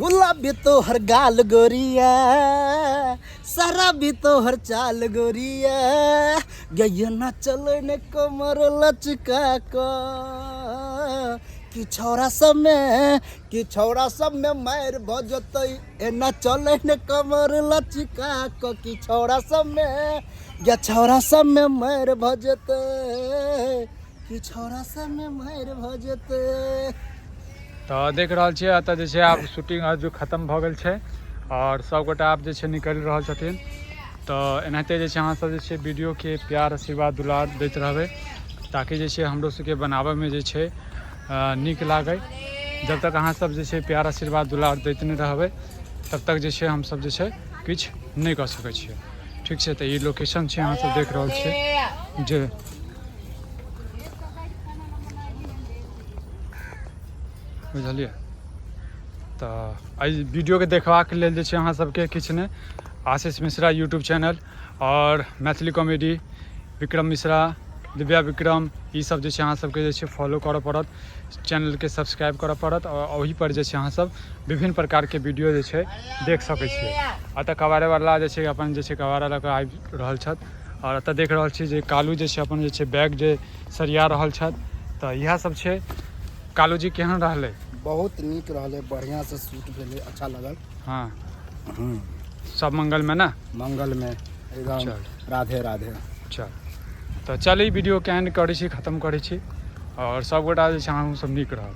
गुलाबी तोहर गाल गोरिया, शराबी तोहर चाल गोरिया, गैया ना चले ने कमर लचका क, कि छौड़ा सब में, कि छौड़ा सब में मारि भऽ जेतै, एना चले ने कमर लचका क, कि छौड़ा सब में, गे छौड़ा सब में मारि भऽ जेतै, कि छौड़ा सब में मारि भऽ जेतै। तऽ देख रहल छियै एतऽ जे छै आब शूटिंग आब जो खतम भऽ गेल छै आओर सबगोटा आब जे छै निकलि रहल छथिन। तऽ एनाहिते जे छै अहाँ सब जे छै वीडियोके प्यार आशीर्वाद दुलार दैत रहबै, ताकि जे छै हमरो सबके बनाबऽमे जे छै नीक लागै। जब तक अहाँ सब जे छै प्यार आशीर्वाद दुलार दैत नहि रहबै तब तक जे छै हमसब जे छै किछु नहि कऽ सकै छियै। ठीक छै, तऽ ई लोकेशन छै, अहाँ सब देख रहल छियै जे बुझलियै। तऽ एहि वीडियोके देखबाक लेल जे छै अहाँ सबके किछु नहि, आशीष मिश्रा यूट्यूब चैनल आओर मैथिली कॉमेडी, विक्रम मिश्रा, दिव्या विक्रम, ई सब जे छै अहाँ सबके जे छै फॉलो करऽ पड़त, चैनलके सब्सक्राइब करऽ पड़त आओर ओहिपर जे छै अहाँ सब विभिन्न प्रकारके वीडियो जे छै देख सकै छियै। एतऽ कबाड़ेवला जे छै अपन जे छै कबाड़ा लऽ कऽ आबि रहल छथि आओर एतऽ देख रहल छी जे कालू जे छै अपन जे छै बैग जे सरिया रहल छथि। तऽ इएह सब छै। कालू जी केहन रहलै? बहुत नीक रहलै, बढ़िआँसँ शूट भेलै, अच्छा लगल। हँ, सब मंगलमे ने? मंगलमे एकदम। चल। राधे राधे। चल तऽ चल, ई वीडियोके एंड करै छी, खतम करै छी आओर सबगोटा जे छै अहूँ सब नीक रहब।